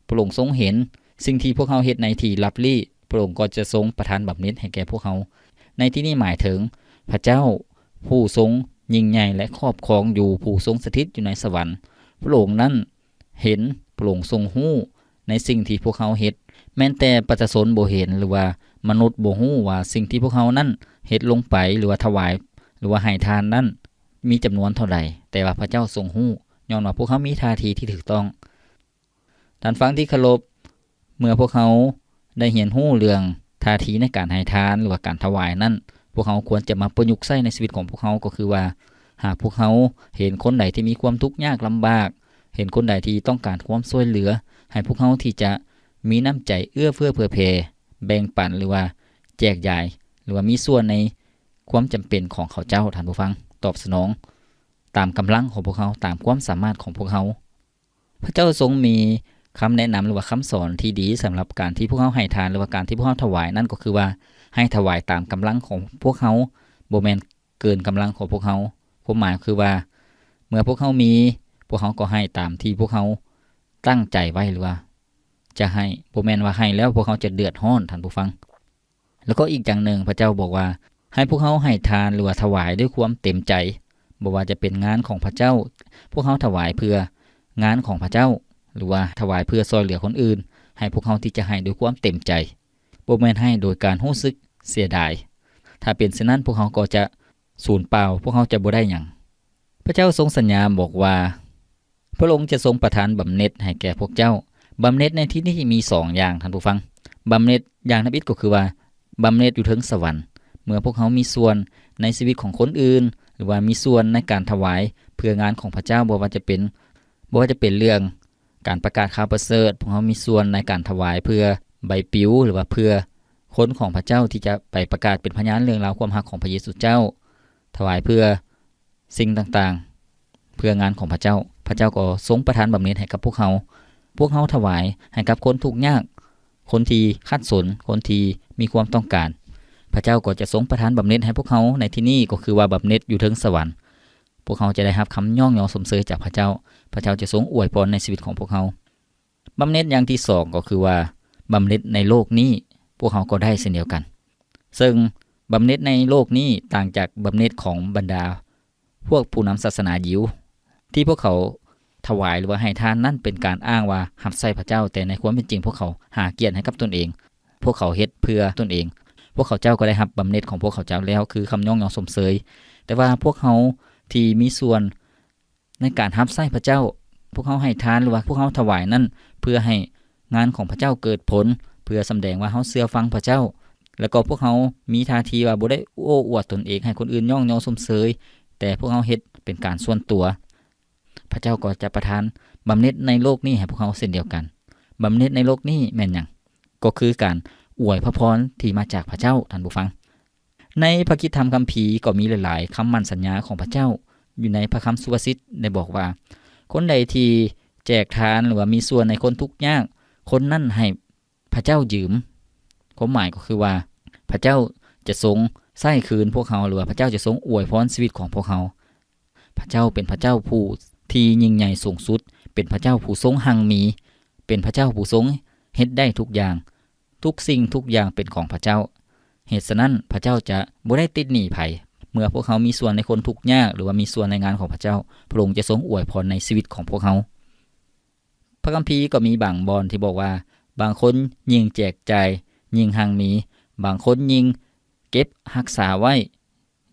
ພະອົງຊົງເຫັນສິ່ງທີ່ພວກເຮົາເຮັດໃນທີ່ລັບລີ້, ພະອົງກໍຈະຊົງປະທານບຳເໜັດໃຫ້ແກ່ພວກເຮົາ. ໃນທີ່ນີ້ໝາຍເຖິງພະເຈົ້າຜູ້ຊົງຍິ່ງໃຫຍ່ ແລະ ຄອບຄອງຢູ່, ຜູ້ຊົງສະຖິດຢູ່ໃນສະຫວັນ. ພະອົງນັ້ນເຫັນ, ພະອົງຊົງຮູ້ ໃນສິ່ງທີ່ພວກເຮົາເຮັດ. ແມ່ນແຕ່ປະຊາຊົນບໍ່ເຫັນ ຫຼືວ່າມະນຸດບໍ່ຮູ້ວ່າສິ່ງທີ່ພວກເຮົານັ້ນເຮັດລົງໄປ ຫຼືວ່າຖວາຍ ຫຼືວ່າໃຫ້ທານນັ້ນມີຈຳນວນເທົ່າໃດ, ແຕ່ວ່າພະເຈົ້າຊົງຮູ້, ຍ້ອນວ່າພວກເຮົາມີທ່າທີທີ່ຖືກຕ້ອງ. ທ່ານຟັງທີ່ເຄົາລົບ, ເມື່ອພວກເຮົາໄດ້ຮຽນຮູ້ເລື່ອງທ່າທີໃນການໃຫ້ທານ ຫຼືວ່າການຖວາຍນັ້ນ, ພວກເຮົາຄວນຈະມາປະຍຸກໃຊ້ໃນຊີວິດຂອງພວກເຮົາ, ກໍຄືວ່າ ຫາກພວກເຮົາເຫັນຄົນໃດທີ່ມີຄວາມທຸກຍາກລຳບາກ, ເຫັນຄົນໃດທີ່ຕ້ອງການຄວາມຊ່ວຍເຫຼືອ, ໃຫ້ພວກເຮົາທີ່ຈະມີນ້ຳໃຈເອື້ອເຟື້ອເຜື່ອແຜ່, ແບ່ງປັນ ຫຼືວ່າແຈກຢາຍ ຫຼືວ່າມີສ່ວນໃນຄວາມຈຳເປັນຂອງເຂົາເຈົ້າ, ທ່ານຜູ້ຟັງ, ຕອບສະໜອງຕາມກຳລັງຂອງພວກເຮົາ, ຕາມຄວາມສາມາດຂອງພວກເຮົາ. ພະເຈົ້າຊົງມີຄຳແນະນຳ ຫຼືວ່າຄຳສອນທີ່ດີສຳລັບການທີ່ພວກເຮົາໃຫ້ທານ ຫຼືວ່າການທີ່ພວກເຮົາຖວາຍ, ນັ້ນກໍຄືວ່າໃຫ້ຖວາຍຕາມກຳລັງຂອງພວກເຮົາ, ບໍ່ແມ່ນເກີນກຳລັງຂອງພວກເຮົາ. ຄວາມໝາຍຄືວ່າ ເມື່ອພວກເຮົາມີ, ພວກເຮົາກໍໃຫ້ຕາມທີ່ພວກເຮົາຕັ້ງໃຈໄວ້ ຫຼືວ່າຈະໃຫ້, ບໍ່ແມ່ນວ່າໃຫ້ແລ້ວພວກເຮົາຈະເດືອດຮ້ອນ, ທ່ານຜູ້ຟັງ. ແລ້ວກໍອີກຢ່າງໜຶ່ງ, ພະເຈົ້າບອກວ່າ ໃຫ້ພວກເຮົາໃຫ້ທານ ຫຼືວ່າຖວາຍດ້ວຍຄວາມເຕັມໃຈ, ບໍ່ວ່າຈະເປັນງານຂອງພະເຈົ້າ, ພວກເຮົາຖວາຍເພື່ອງານຂອງພະເຈົ້າ ຫຼືວ່າຖວາຍເພື່ອຊ່ວຍເຫຼືອຄົນອື່ນ, ໃຫ້ພວກເຮົາທີ່ຈະໃຫ້ດ້ວຍຄວາມເຕັມໃຈ, ບໍ່ແມ່ນໃຫ້ໂດຍການຮູ້ສຶກເສຍດາຍ. ຖ້າເປັນເຊັ່ນນັ້ນ, ພວກເຮົາກໍຈະສູນເປົ່າ, ພວກເຮົາຈະບໍ່ໄດ້ຫຍັງ. ພະເຈົ້າຊົງສັນຍາບອກວ່າ ພະອົງຈະຊົງປະທານບຳເໜັດໃຫ້ແກ່ພວກເຈົ້າ. ບຳເໜັດໃນທີ່ນີ້ມີສອງຢ່າງ, ທ່ານຜູ້ຟັງ. ບຳເໜັດຢ່າງທຳອິດກໍຄືວ່າ ບຳເໜັດຢູ່ເທິງສະຫວັນ. ເມື່ອພວກເຮົາມີສ່ວນໃນຊີວິດຂອງຄົນອື່ນ ຫຼືວ່າມີສ່ວນໃນການຖວາຍເພື່ອງານຂອງພະເຈົ້າ, ບໍ່ວ່າຈະເປັນ, ບໍ່ວ່າຈະເປັນເລື່ອງການປະກາດຂ່າວປະເສີດ, ພວກເຮົາມີສ່ວນໃນການຖວາຍເພື່ອໃບປິວ ຫຼືວ່າເພື່ອຄົນຂອງພະເຈົ້າທີ່ຈະໄປປະກາດເປັນພະຍານເລື່ອງລາວຄວາມຮັກຂອງພະເຢຊູເຈົ້າ, ຖວາຍເພື່ອ ສິ່ງຕ່າງໆ ເພື່ອງານຂອງພະເຈົ້າ, ພະເຈົ້າກໍຊົງປະທານບຳເໜັດໃຫ້ກັບພວກເຮົາ. ພວກເຮົາຖວາຍໃຫ້ກັບຄົນທຸກຍາກ, ຄົນທີ່ຂັດສົນ, ຄົນທີ່ມີຄວາມຕ້ອງການ. ພະເຈົ້າກໍຈະຊົງປະທານບຳເໜັດໃຫ້ພວກເຮົາໃນທີ່ນີ້, ກໍຄືວ່າບຳເໜັດຢູ່ເທິງສະຫວັນ. ພວກເຮົາຈະໄດ້ຮັບຄຳຍ້ອງຍໍຊົມເຊີຍຈາກພະເຈົ້າ. ພະເຈົ້າຈະຊົງອວຍພອນໃນຊີວິດຂອງພວກເຮົາ. ບຳເໜັດຢ່າງທີສອງກໍຄືວ່າ ບຳເໜັດໃນໂລກນີ້ ພວກເຮົາກໍໄດ້ເຊັ່ນດຽວກັນ. ເຊິ່ງ ບຳເໜັດໃນໂລກນີ້ຕ່າງຈາກບຳເໜັດຂອງບັນດາພວກຜູ້ນຳສາສະໜາຢິວ ທີ່ພວກເຂົາຖວາຍ ຫຼືວ່າໃຫ້ທານນັ້ນເປັນການອ້າງວ່າຮັບໃຊ້ພະເຈົ້າ, ແຕ່ໃນຄວາມເປັນຈິງພວກເຂົາຫາກຽດໃຫ້ກັບຕົນເອງ, ພວກເຂົາເຮັດເພື່ອຕົນເອງ. ພວກເຂົາເຈົ້າກໍໄດ້ຮັບບຳເໜັດຂອງພວກເຂົາເຈົ້າແລ້ວ ຄືຄຳຍ້ອງຍໍຊົມເຊີຍ. ແຕ່ວ່າພວກເຮົາທີ່ມີສ່ວນ ໃນການຮັບໃຊ້ພະເຈົ້າ, ພວກເຮົາໃຫ້ທານ ຫຼືວ່າພວກເຮົາຖວາຍນັ້ນ ເພື່ອໃຫ້ງານຂອງພະເຈົ້າເກີດຜົນ, ເພື່ອສຳແດງວ່າເຮົາເຊື່ອຟັງພະເຈົ້າ, ແລ້ວກໍພວກເຮົາມີທ່າທີວ່າບໍ່ໄດ້ໂອ້ອວດຕົນເອງໃຫ້ຄົນອື່ນຍ້ອງຍໍຊົມເຊີຍ, ແຕ່ພວກເຮົາເຮັດເປັນການສ່ວນຕົວ. ພະເຈົ້າກໍຈະປະທານບຳເໜັດໃນໂລກນີ້ໃຫ້ພວກເຮົາເຊັ່ນດຽວກັນ. ບຳເໜັດໃນໂລກນີ້ແມ່ນຫຍັງ? ກໍຄືການອວຍພະພອນທີ່ມາຈາກພະເຈົ້າ, ທ່ານຜູ້ຟັງ. ໃນພະຄຣິສຕະທຳຄຳພີກໍມີຫຼາຍໆຄຳໝັ້ນສັນຍາຂອງພະເຈົ້າ ຢູ່ໃນພະຄຳສຸພາສິດໄດ້ບອກວ່າ ຄົນໃດທີ່ແຈກທານ ຫຼືວ່າມີສ່ວນໃນຄົນທຸກຍາກ, ຄົນນັ້ນໃຫ້ພະເຈົ້າຢືມ. ຄວາມໝາຍກໍຄືວ່າ ພະເຈົ້າຈະຊົງໃຊ້ຄືນພວກເຮົາ ຫຼືວ່າພະເຈົ້າຈະຊົງອວຍພອນຊີວິດຂອງພວກເຮົາ. ພະເຈົ້າເປັນພະເຈົ້າຜູ້ທີ່ຍິ່ງໃຫຍ່ສູງສຸດ, ເປັນພະເຈົ້າຜູ້ຊົງຮັ່ງມີ, ເປັນພະເຈົ້າຜູ້ຊົງເຮັດໄດ້ທຸກຢ່າງ. ທຸກສິ່ງທຸກຢ່າງເປັນຂອງພະເຈົ້າ. ເຫດສະນັ້ນ, ພະເຈົ້າຈະບໍ່ໄດ້ຕິດໜີ້ໃຜ. ເມື່ອພວກເຮົາມີສ່ວນໃນຄົນທຸກຍາກ ຫຼືວ່າມີສ່ວນໃນງານຂອງພະເຈົ້າ, ພະອົງຈະຊົງອວຍພອນໃນຊີວິດຂອງພວກເຮົາ. ພະຄຳພີກໍມີບາງບ່ອນທີ່ບອກວ່າ ບາງຄົນຍິ່ງແຈກຈ່າຍຍິ່ງຮັ່ງມີ, ບາງຄົນຍິ່ງເກັບຮັກສາໄວ້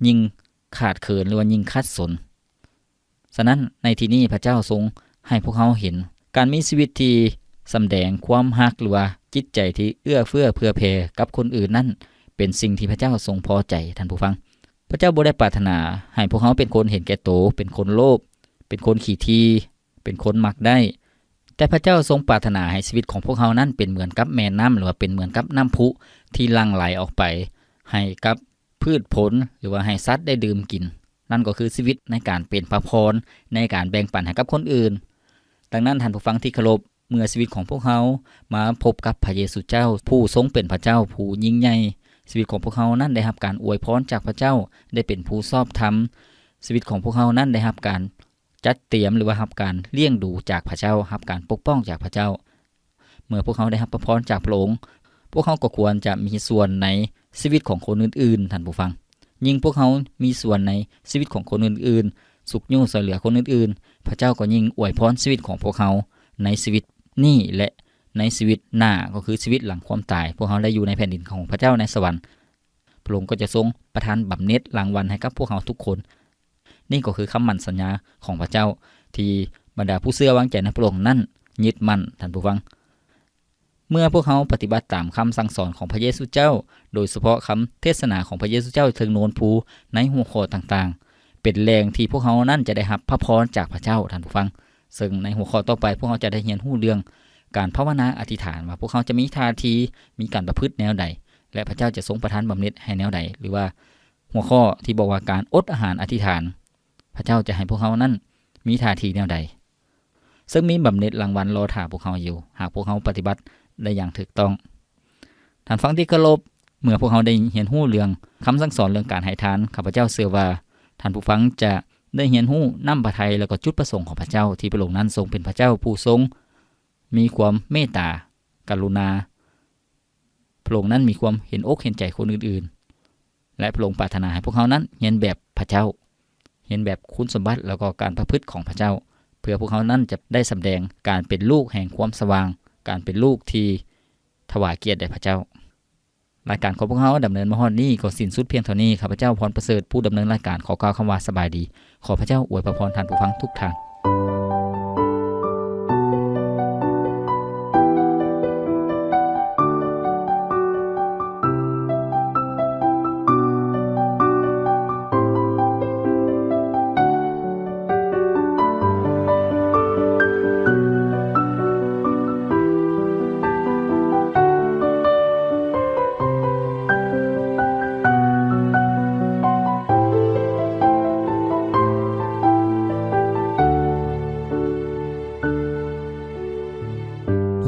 ຍິ່ງຂາດເຂີນ ຫຼືວ່າຍິ່ງຂັດສົນ. ສະນັ້ນ, ໃນທີ່ນີ້ພະເຈົ້າຊົງໃຫ້ພວກເຮົາເຫັນ ການມີຊີວິດທີ່ສຳແດງຄວາມຮັກ ຫຼືວ່າຈິດໃຈທີ່ເອື້ອເຟື້ອເຜື່ອແຜ່ກັບຄົນອື່ນນັ້ນ ເປັນສິ່ງທີ່ພະເຈົ້າຊົງພໍໃຈ, ທ່ານຜູ້ຟັງ. ພະເຈົ້າບໍ່ໄດ້ປາດຖະໜາໃຫ້ພວກເຮົາເປັນຄົນເຫັນແກ່ໂຕ, ເປັນຄົນໂລບ, ເປັນຄົນຂີ້ຖີ່, ເປັນຄົນມັກໄດ້. ແຕ່ພະເຈົ້າຊົງປາດຖະໜາໃຫ້ຊີວິດຂອງພວກເຮົານັ້ນເປັນເໝືອນກັບແມ່ນ້ຳ ຫຼືວ່າເປັນເໝືອນກັບນ້ຳພຸທີ່ຫຼັ່ງໄຫຼອອກໄປໃຫ້ກັບ ພືດຜົນ ຫຼືວ່າໃຫ້ສັດໄດ້ດື່ມກິນ. ນັ້ນກໍຄືຊີວິດໃນການເປັນພະພອນ, ໃນການແບ່ງປັນໃຫ້ກັບຄົນອື່ນ. ດັ່ງນັ້ນ, ທ່ານຜູ້ຟັງທີ່ເຄົາລົບ, ເມື່ອຊີວິດຂອງພວກເຮົາມາພົບກັບພະເຢຊູເຈົ້າ, ຜູ້ຊົງເປັນພະເຈົ້າຜູ້ຍິ່ງໃຫຍ່, ຊີວິດຂອງພວກເຮົານັ້ນໄດ້ຮັບການອວຍພອນຈາກພະເຈົ້າ, ໄດ້ເປັນຜູ້ຊອບທຳ. ຊີວິດຂອງພວກເຮົານັ້ນໄດ້ຮັບການ ຈັດຕຽມ ຫຼືວ່າຮັບການລ້ຽງດູຈາກພະເຈົ້າ, ຮັບການປົກປ້ອງຈາກພະເຈົ້າ. ເມື່ອພວກເຮົາໄດ້ຮັບພະພອນຈາກພະອົງ, ພວກເຮົາກໍຄວນຈະມີສ່ວນໃນຊີວິດຂອງຄົນອື່ນໆ, ທ່ານຜູ້ຟັງ. ຍິ່ງພວກເຮົາມີສ່ວນໃນຊີວິດຂອງຄົນອື່ນໆ, ຊຸກຍູ້ຊ່ວຍເຫຼືອຄົນອື່ນໆ, ພະເຈົ້າກໍຍິ່ງອວຍພອນຊີວິດຂອງພວກເຮົາໃນຊີວິດນີ້ ແລະ ໃນຊີວິດໜ້າ, ກໍຄືຊີວິດຫຼັງຄວາມຕາຍ, ພວກເຮົາໄດ້ຢູ່ໃນແຜ່ນດິນຂອງພະເຈົ້າໃນສະຫວັນ. ພະອົງກໍຈະຊົງປະທານບຳເໜັດລາງວັນໃຫ້ກັບພວກເຮົາທຸກຄົນ. ນີ້ກໍຄືຄຳໝັ້ນສັນຍາຂອງພະເຈົ້າ ທີ່ບັນດາຜູ້ເຊື່ອວາງໃຈໃນພະອົງນັ້ນຍຶດໝັ້ນ, ທ່ານຜູ້ຟັງ. ເມື່ອພວກເຮົາປະຕິບັດຕາມຄຳສັ່ງສອນຂອງພະເຢຊູເຈົ້າ, ໂດຍສະເພາະຄຳເທດສະໜາຂອງພະເຢຊູເຈົ້າເທິງໂນນພູໃນຫົວຂໍ້ຕ່າງໆ, ເປັນແຫຼ່ງທີ່ພວກເຮົານັ້ນຈະໄດ້ຮັບພະພອນຈາກພະເຈົ້າ, ທ່ານຜູ້ຟັງ. ເຊິ່ງໃນຫົວຂໍ້ຕໍ່ໄປ, ພວກເຮົາຈະໄດ້ຮຽນຮູ້ເລື່ອງການພາວະນາອະທິຖານ ວ່າພວກເຮົາຈະມີທ່າທີ, ມີການປະພຶດແນວໃດ ແລະ ພະເຈົ້າຈະຊົງປະທານບຳເໜັດໃຫ້ແນວໃດ, ຫຼືວ່າຫົວຂໍ້ທີ່ບອກວ່າການອົດອາຫານອະທິຖານ, ພະເຈົ້າຈະໃຫ້ພວກເຮົານັ້ນມີທ່າທີແນວໃດ. ເຊິ່ງມີບຳເໜັດລາງວັນລໍຖ້າພວກເຮົາຢູ່, ຫາກພວກເຮົາປະຕິບັດໄດ້ຢ່າງຖືກຕ້ອງ. ທ່ານຟັງທີ່ເຄົາລົບ, ເມື່ອພວກເຮົາໄດ້ຮຽນຮູ້ເລື່ອງຄຳສັ່ງສອນເລື່ອງການໃຫ້ທານ, ຂ້າພະເຈົ້າເຊື່ອວ່າທ່ານຜູ້ຟັງຈະໄດ້ຮຽນຮູ້ນ້ຳພະໄທ ແລະ ກໍຈຸດປະສົງຂອງພະເຈົ້າ ທີ່ພະອົງນັ້ນຊົງເປັນພະເຈົ້າຜູ້ຊົງມີຄວາມເມດຕາ, ກະລຸນາ. ພະອົງນັ້ນມີຄວາມເຫັນອົກເຫັນໃຈຄົນອື່ນໆ ແລະ ພະອົງປາດຖະໜາໃຫ້ພວກເຮົານັ້ນຮຽນແບບພະເຈົ້າ, ຮຽນແບບຄຸນສົມບັດ ແລ້ວກໍການປະພຶດຂອງພະເຈົ້າ, ເພື່ອພວກເຮົານັ້ນຈະໄດ້ສຳແດງການເປັນລູກແຫ່ງຄວາມສະຫວ່າງ, ການເປັນລູກທີ່ຖວາຍກຽດແດ່ພະເຈົ້າ. ລາຍການຂອງພວກເຮົາດຳເນີນມາຮອດນີ້ກໍສິ້ນສຸດພຽງເທົ່ານີ້. ຂ້າພະເຈົ້າ ພອນປະເສີດ ຜູ້ດຳເນີນລາຍການ ຂໍກ່າວຄຳວ່າສະບາຍດີ. ຂໍພະເຈົ້າອວຍພະພອນທ່ານຜູ້ຟັງທຸກທ່ານ.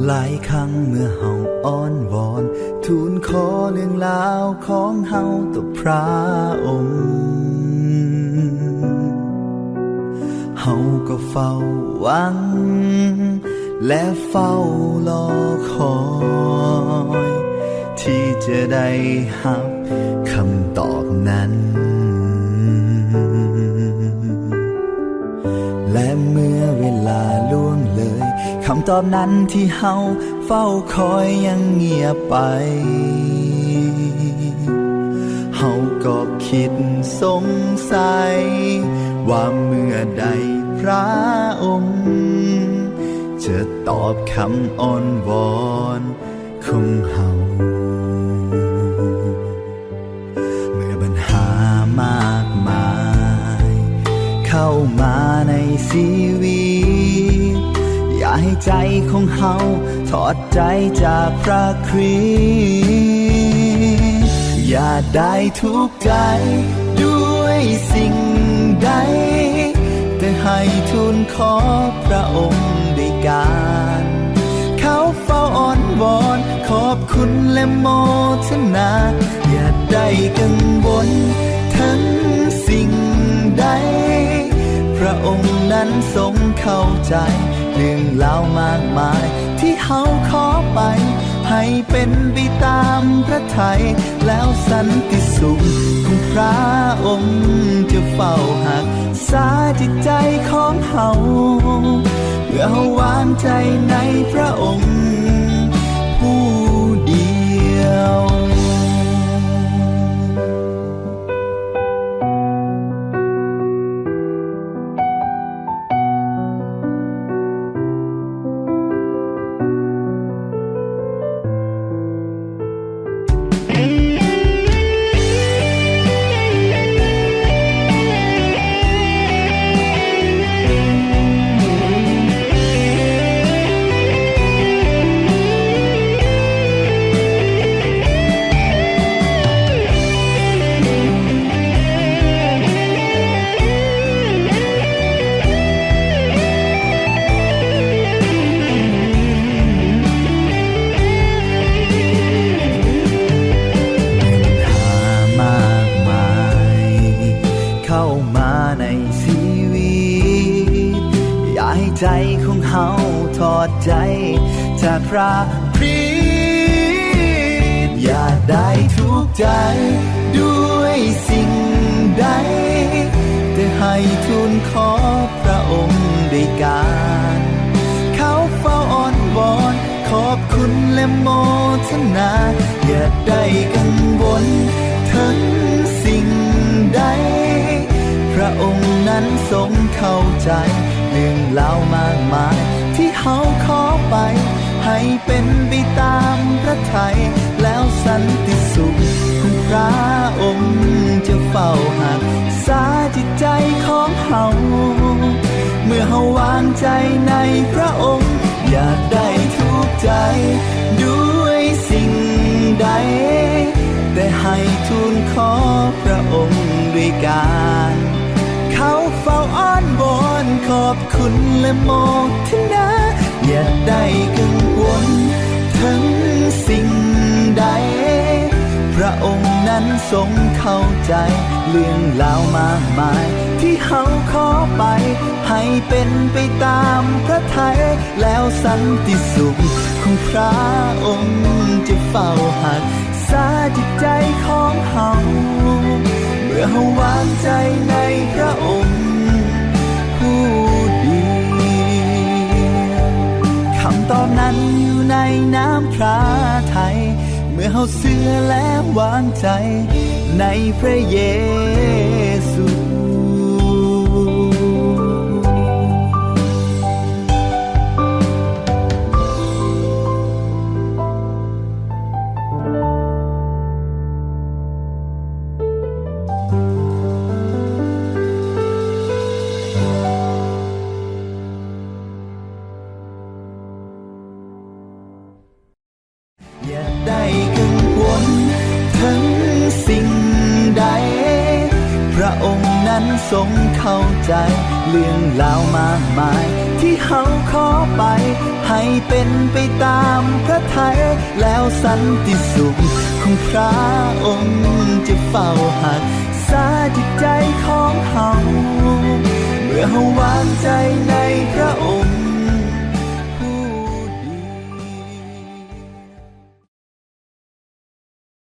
ຫຼາຍຄັ້ງເມື່ອເຮົາອ້ອນວອນ ທູນຂໍເລື່ອງລາວຂອງເຮົາຕໍ່ພຣະອົງ, ເຮົາກໍເຝົ້າຫວັງ ແລະ ເຝົ້າລໍຄອຍ ທີ່ຈະໄດ້ຮັບ ຄຳຕອບນັ້ນ ແລະເມື່ອເວລາລ່ວງເລີຍ ຄຳຕອບນັ້ນທີ່ເຮົາເຝົ້າຄອຍຍັງງຽບໄປ ເຮົາກໍຄິດສົງໄສວ່າເມື່ອໃດພຣະອົງຈະຕອບຄຳອ້ອນວອນ ຂອງເຮົາ ເມື່ອບັນຫາມາກມາຍເຂົ້າມາໃນຊີວິດ ຢ່າໃຫ້ໃຈຂອງເຮົາຖອດໃຈຈາກພຣະຄຣິດ ຢ່າໄດ້ທຸກ ໃຈດ້ວຍສິ່ງໃດ ແຕ່ໃຫ້ທູນຂໍພຣະອົງດ້ວຍການເຂົ້າເຝົ້າອ້ອນວອນຂອບຄຸນ ແລະໂມທະນາ. ຢ່າໄດ້ກັງວົນເຖິງສິ່ງໃດ ພຣະອົງນັ້ນຊົງເຂົ້າໃຈເລື່ອງລາວມາກມາຍທີ່ເຮົາຂໍໄປ ໃຫ້ເປັນໄປຕາມພຣະໄທ ແລ້ວສັນຕິສຸກຂອງພຣະອົງຈະເຝົ້າຮັກສາຈິດໃຈຂອງເຮົາ ເມື່ອເຮົາວາງໃຈໃນພຣະອົງຜູ້ດຽວ. ບັນຫາມາກມາຍເຂົ້າມາໃນຊີວິດ ຢ່າໃຫ້ໃຈຂອງເຮົາຖອດໃຈຈາກພຣະຄຣິດ ຢ່າໄດ້ທຸກໃຈດ້ວຍສິ່ງໃດ ແຕ່ໃຫ້ທູນຂໍພຣະອົງດ້ວຍການເຂົ້າເຝົ້າອ້ອນວອນ ຂອບຄຸນ ແລະ ໂມທະນາ. ຢ່າໄດ້ກັງວົນເຖິງສິ່ງໃດ ພຣະອົງນັ້ນຊົງເຂົ້າໃຈເລື່ອງລາວມາກມາຍທີ່ເຮົາຂໍໄປ ໃຫ້ເປັນໄປຕາມພຣະໄທ ແລ້ວສັນຕິສຸກຂອງພຣະອົງຈະເຝົ້າຮັກສາຈິດໃຈຂອງເຮົາ ເມື່ອເຮົາວາງໃຈໃນພຣະອົງ. ຢ່າໄດ້ທຸກໃຈດ້ວຍສິ່ງໃດ ແຕ່ໃຫ້ທູນຂໍພຣະອົງດ້ວຍການເຂົ້າເຝົ້າອ້ອນວອນ ຂອບຄຸນ ແລະ ໂມທະນາ. ຢ່າໄດ້ກັງວົນເຖິງສິ່ງໃດ ພຣະອົງນັ້ນຊົງເຂົ້າໃຈເລື່ອງລາວມາກມາຍທີ່ເຮົາຂໍໄປ ໃຫ້ເປັນໄປຕາມພຣະໄທ ແລ້ວສັນຕິສຸກຂອງພຣະອົງຈະເຝົ້າຮັກສາຈິດໃຈຂອງເຮົາ ເມື່ອເຮົາວາງໃຈໃນພຣະອົງຜູ້ດຽວ. ຄຳຕອບນັ້ນຢູ່ໃນນາມພຣະໄທ ເມື່ອເຮົາເຊື່ອ ແລະ ວາງໃຈໃນພຣະເຢຊູ. ຢ່າໄດ້ກັງວົນເຖິງສິ່ງໃດ ພຣະອົງນັ້ນຊົງເຂົ້າໃຈເລື່ອງລາວມາກມາຍທີ່ເຮົາຂໍໄປ ໃຫ້ເປັນໄປຕາມພຣະໄທ ແລ້ວສັນຕິສຸກຂອງພຣະອົງຈະເຝົ້າຮັກສາຈິດໃຈຂອງເຮົາ ເມື່ອເຮົາວາງໃຈໃນພຣະອົງ